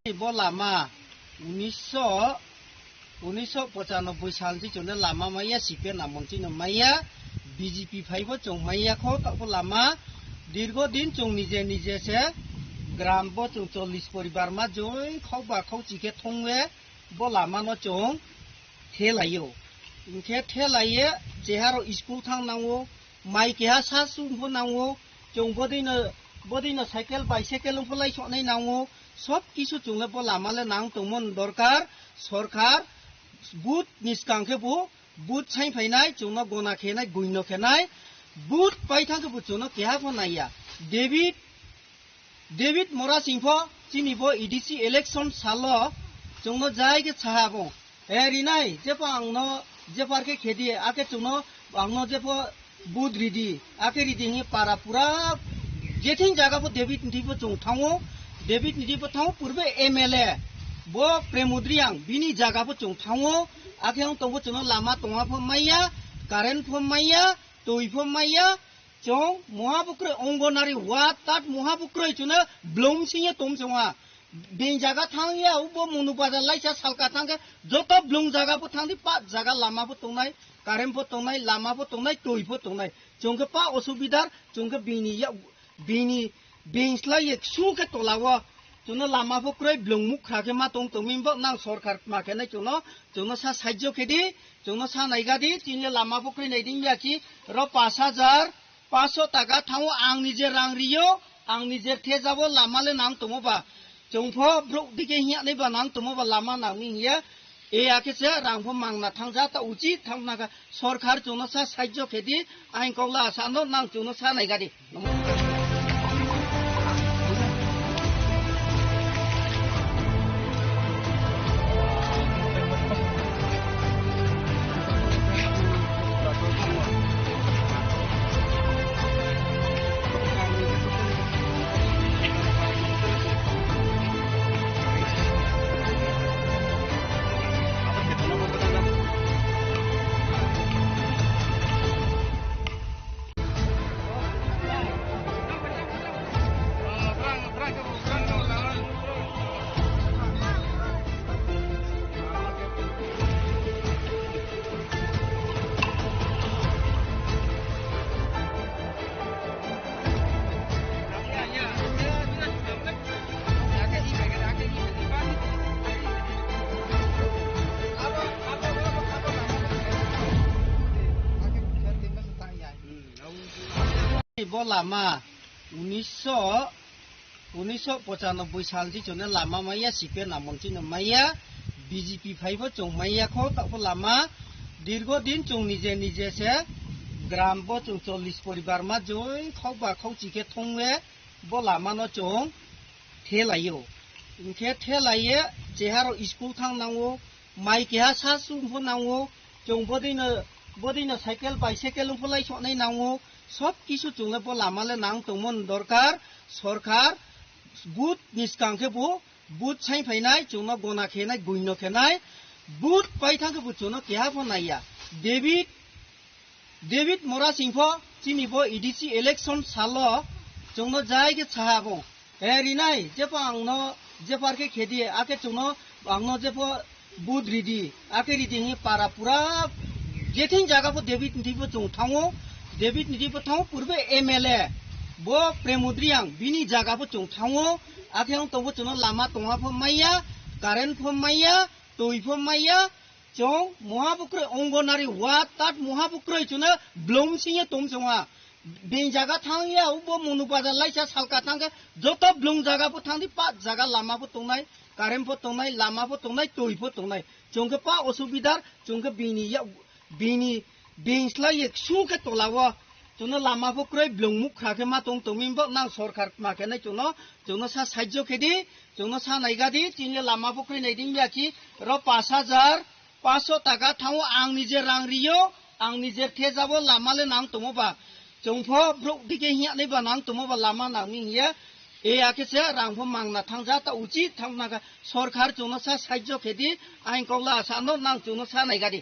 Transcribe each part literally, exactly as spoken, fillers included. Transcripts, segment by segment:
Bo lama unisho, unisho pochanoboi sal si chwngno lama maya, C P M amon chino maya, B J P phaibo chwng maya kho, tabo lama dirgo din chwng nije nije se gram bo chwng chollish poribar ma joi khok ba khok chikhe thongwe bo lama no chwng thelaio. Hinkhe thelaiye cheharo school thang nango, mai keha sa sum pho nango, chwng bodino, bodino cycle, bicycle wng pho lai sonai nango, sob kisu chwngno bo lama le nang tongmani dorkar. Sorkar vote ni swkang khe bo vote sai phainai, chwngno gona khenai, guino khenai, vote pai thang khe bo chwngno keha pho naiya. David David Mora Singh pho chini bo A D C election salo chwngno jai khe saha bo. "He rinai, jepho angno jepar khe khedi, akhe chwngno angno jepho vote ridi, akhe ridi," hinwi para pura jething jaga pho David ni thwi pho chwng thango, David ni thwi pho thango, purbe M L A bo Premodriang bini jaga pho chwng thango, akhe ang tongbo chwngno lama tongma pho maiya, current pho maiya, twi pho maiya, Chwng moha bukroi ongonari wa tat moha bukroi chwngno blong singye tom chwngha. Beng jaga thangya ubo munu bazar laisa salka thangkhe joto blong jaga bo thangdi, pa jaga lama bo tongnai, current bo tongnai, lama bo tongnai, twi bo tongnai. Chwngkhe pa osubidar, chwngkhe bini ya, bini beng slai ye ksung khe tolao. Chwngno lama bo kwrwi blong mukha khe ma tong tongmi bo nang sorkar ma khe nai chwngno, chwngno sa sahajyo khe di, chwngno sa naiga di, chini lama bo kwrwi nai di ya ki ro pash hajar, Paso taka thango, ang nije rang rio, ang nije thejabo lama le nang tomo ba. Chwng pho brouh dike hiya nai ba nang tomo ba lama nang ni hiya. E akhe se rang pho mangna thangja ta uchi thang na ka sorkar chwngno sa sahajyo khe di, ain kok la sa no nang chwngno sa nai ga di. Bo lama unisho, unisho pochanoboi sal si chwngno lama maya, C P M amon chino maya, B J P phaibo chwng maya kho, tabo lama dirgo din chwng nije nije se gram bo chwng chollish poribar ma joi khok ba khok chikhe thongwe bo lama no chwng thelaio. Hinkhe thelaiye cheharo school thang nango, mai keha sa sum pho nango, chwng bodino, bodino cycle bicycle wng pho lai sonai nango, sob kisu chwngno bo lama le nang tongmani dorkar. Sorkar vote ni swkang khe bo vote sai phainai, chwngno gona khenai, guino khenai, vote pai thang khe bo chwngno keha pho naiya. David David Mora Singh pho chini bo A D C election salo chwngno jai khe saha bo. "He rinai, jepho angno jepar khe khedi, akhe chwngno angno jepho vote ridi, akhe ridi," hinwi para pura jething jaga pho David ni thwi pho chwng thango, David ni thwi pho thango, purbe M L A bo Premodriang bini jaga pho chwng thango, akhe ang tongbo chwngno lama tongma pho maiya, current pho maiya, twi pho maiya, Chwng moha bukroi ongonari wa tat moha bukroi chwngno blong singye tom chwngha. Beng jaga thangya ubo munu bazar laisa salka thangkhe joto blong jaga bo thangdi, pa jaga lama bo tongnai, current bo tongnai, lama bo tongnai, twi bo tongnai. Chwngkhe pa osubidar, chwngkhe bini ya, bini beng slai ye ksung khe tolao. Chwngno lama bo kwrwi blong mukha khe ma tong tongmi bo nang sorkar ma khe nai chwngno, chwngno sa sahajyo khe di, chwngno sa naiga di, chini lama bo kwrwi nai di ya ki ro pash hajar, Paso taka thango ang nije rang rio, ang nije thejabo lama le nang tomo ba. Chwng pho brouh dike hiya nai ba nang tomo ba lama nang ni hiya. E akhe se rang pho mangna thangja ta uchi thang na ka sorkar chwngno sa sahajyo khe di, ain kok la sa no nang chwngno sa nai ga di.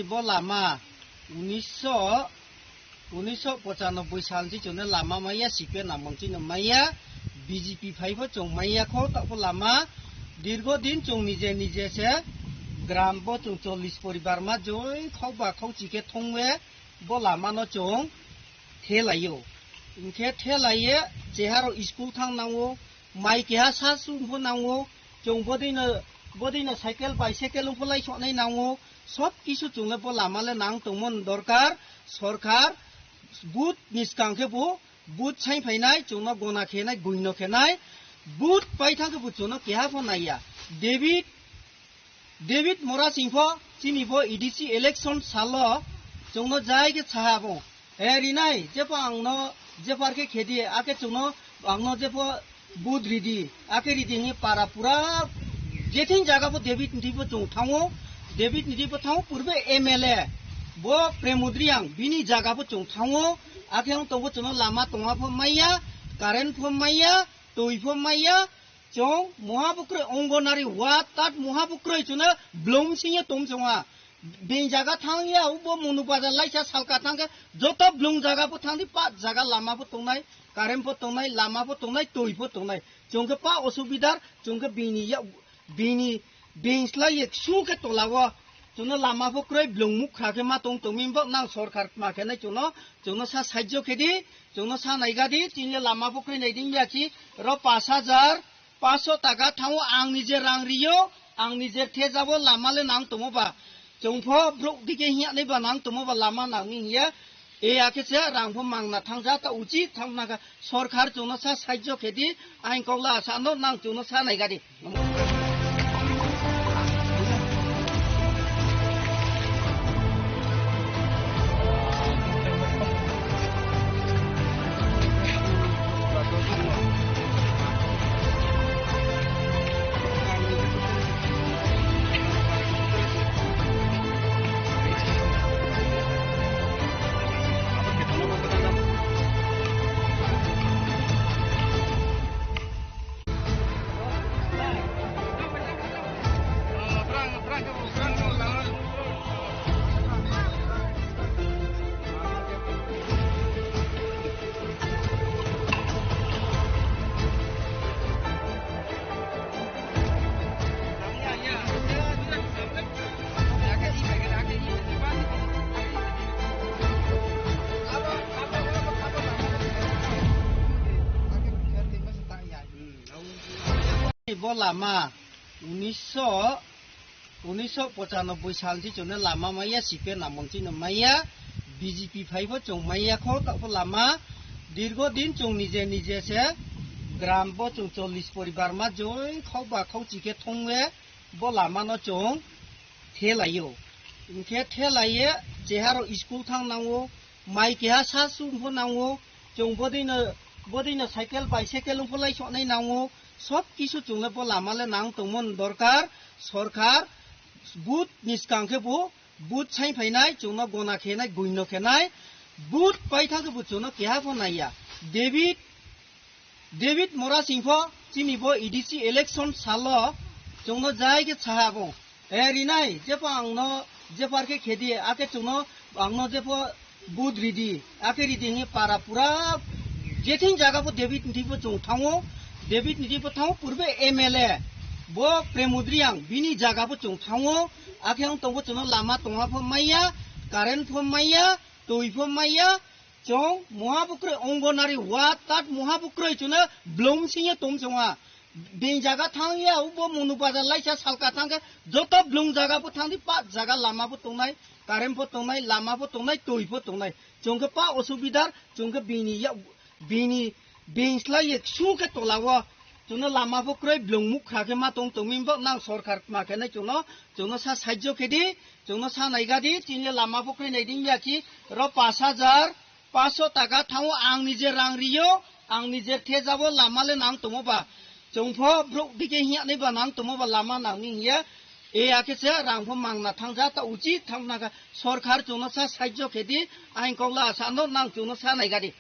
Bo lama unisho, unisho pochanoboi sal si chwngno lama maya, C P M namung chino maya, B J P phai pho chwng maya kho, ta pho lama dirgo din chwng nije nije se gram bo chwng chollish poribar ma joi khok ba khok chike thongwe bo lama no chwng thelaio. Hinkhe thelaye cheharo school thang nango, mai keha sa sum pho nango, chwng bodino, bodino cycle bicycle pho lai sonai nango, sob kisu chwngno bo lama le nang tongmani dorkar. Sorkar but ni swkang khe bo but sai phainai, chwngno gona khenai, guino khenai, but pai thang khe bo chwngno keha pho naiya. David, David Mora Singh pho chini bo A D C election salo chwngno jai khe saha bo. He rinai, jepho angno jepho arkhe khedi, akhe chwngno angno jepho but ridi, akhe ridi hinwi para pura jething jaga pho David ni thwi pho chwng thango, David ni thwi pho thango, purbe M L A bo Premodriang bini jaga pho chwng thango, akhe ang tongo chwngno lama tongma pho maya, current pho maya, twi pho maya, chwng moha bukroi ongonari wa tat moha bukroi chwngno blom singye tom chwngwa. Bini jaga thang ya, ubo Monu Bazar laisa salka thang khe, joto blung jaga bo thang di, pa jaga lama bo tongnai, current bo tongnai, lama bo tongnai, twi bo tongnai. Chwng khe pa osubidar, chwng khe bini ya, bini, bini slai ye su khe tola o. Chwngno lama bo kroi, blung mukha khe ma tong tongmi bo nang sorkar ma khe nai chwngno, chwngno sa sahajyo khe di, chwngno sa naiga di, chini lama bo kroi nai ding ya khi, ro pash hajar, Paso taka thango, ang nije rang rio, ang nije thejabo lama le nang tomo ba. Chwng pho brok dike hiya nai ba nang tomo ba lama nang ni hiya. E akhe se rang pho mangna thangja ta uchi thang naka sorkar chwngno sa sahajyo khe di, ain kokla asa no nang chwngno sa nai gadi. Bo lama unisho, unisho pochanoboi sal si chwngno lama maya, C P M namung chino maya, B J P phai pho chwng maya kho, ta pho lama dirgo din chwng nije nije se gram bo chwng chollish poribar ma joi khok ba khok chike thongwe bo lama no chwng thelaio. Hinkhe thelaye cheharo school thang nango, mai keha sa sum pho nango, chwng bodino, bodino cycle bicycle pho lai sonai nango, sob kisu chwngno bo lama le nang tongmani dorkar. Sorkar but ni swkang khe bo but sai phainai, chwngno gona khenai, guino khenai, but pai thang khe bo chwngno keha pho naiya. David David Mora Singh pho chini bo A D C election salo chwngno jai khe saha bo. He rinai, jepho angno jepho arkhe khedi, akhe chwngno angno jepho but ridi, akhe ridi hinwi para pura jething jaga bo David ni thwi pho chwng thango, David ni thwi pho thango, purbe M L A bo Premodriang bini jaga bo chwng thango, akhe ang tongo chwngno lama tongma pho maya, current pho maya, twi pho maya, Chwng moha bukroi ongonari wa tat moha bukroi chwngno blom singye tom chwngwa. Bini jaga thang ya, ubo Monu Bazar laisa salka thang khe joto blung jaga bo thang di, pa jaga lama bo tongnai, current bo tongnai, lama bo tongnai, twi bo tongnai. Chwng khe pa osubidar, chwng khe bini ya, bini, bini slai ye su khe tola o. Chwngno lama bo kwrwi, blung mukha khe ma tong tongmi bo nang sorkar ma khe nai chwngno, chwngno sa sahajyo khe di, chwngno sa naiga di, chini lama bo kwrwi nai ding ya khi, ro pash hajar, Paso taka thango, ang nije rang rio, ang nije thejabo lama le nang tomo ba. Chwng pho brok dike hiya nai ba nang tomo ba lama nang ni hiya. E akhe se rang pho mangna thangja ta uchi thang naka sorkar chwngno sa sahajyo khe di, ain kokla asa no nang chwngno sa nai gadi.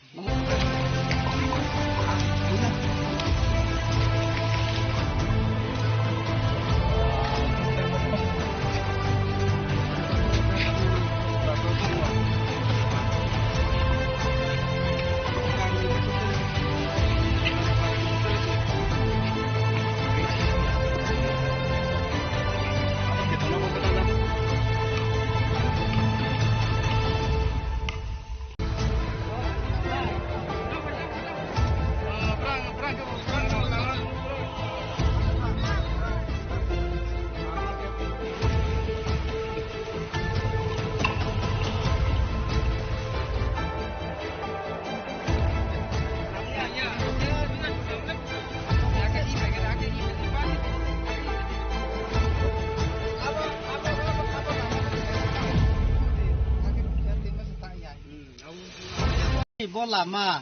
Bo lama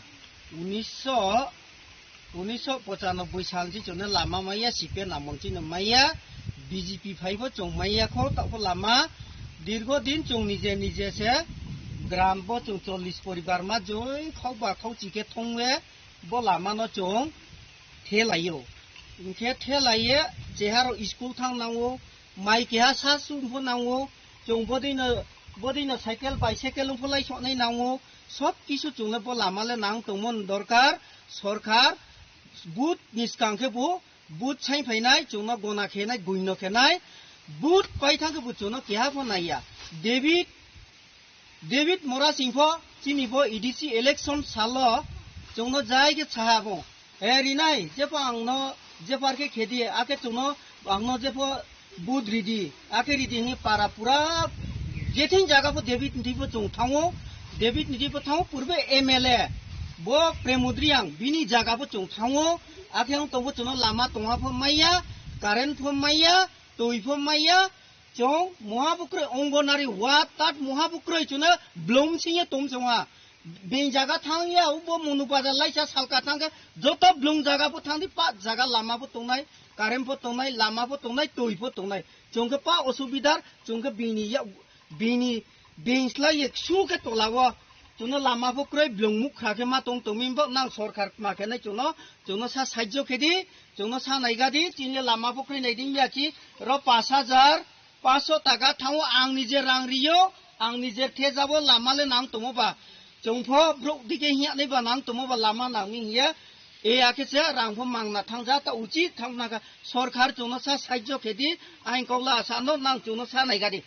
unisho, unisho pochanoboi sal si chwngno lama maya, C P M amol chino maya, B J P phaibo chwng maya kho, tabo lama dirgo din chwng nije nije se gram bo chwng chollish poribar ma joi khokba khokchi khe thongwe bo lama no chwng thelaio. Hinkhe thelaiye cheharo school thang nango, mai keha sa sum pho nango, chwng bodino, bodino cycle, bicycle wng pho lai sonai nango, sob kisu chwngno bo lama le nang tongmani dorkar. Sorkar but ni swkang khe bo but sai phainai, chwngno gona khenai, guino khenai, but pai thang khe bo chwngno keha pho naiya. David David Mora Singh pho chini bo A D C election salo chwngno jai khe saha bo. He rinai, jepho angno jepar khe khedi, akhe chwngno angno jepho but ridi, akhe ridi hini para pura jething jaga pho David ni pho chwng thango, David ni pho thango, purbe M L A bo Premodriang bini jaga pho chwng thango, akhe ang tongbo chwngno lama tongha pho maya, current pho maya, twi pho maya, Chwng moha bukroi ongonari wa tat moha bukroi chwngno blong singye tom chwngha. Beng jaga thang ya, ubo munu bazar laisa salka thang khe joto blong jaga bo thang di, pa jaga lama bo tongnai, current bo tongnai, lama bo tongnai, twi bo tongnai. Chwng khe pa osubidar, chwng khe bini ya, bini beng slai ye su khe tola o. Chwngno lama bo kroi blong mukha khe ma tong tongmi bo nang sorkar ma khe nai chwngno, chwngno sa sahajyo khe di, chwngno sa naiga di, chini lama bo kroi nai di ya ki ro pash hajar. Paso taka thango ang nije rang rio, ang nije thejabo lama le nang tomo ba. Chwng pho brok dike hiya nai ba nang tomo ba lama nang ni hiya. E akhe se rang pho mangna thangja ta uchi thang naka sorkar chwngno sa sahajyo khe di, ain kokla asa no nang chwngno sa naiga di.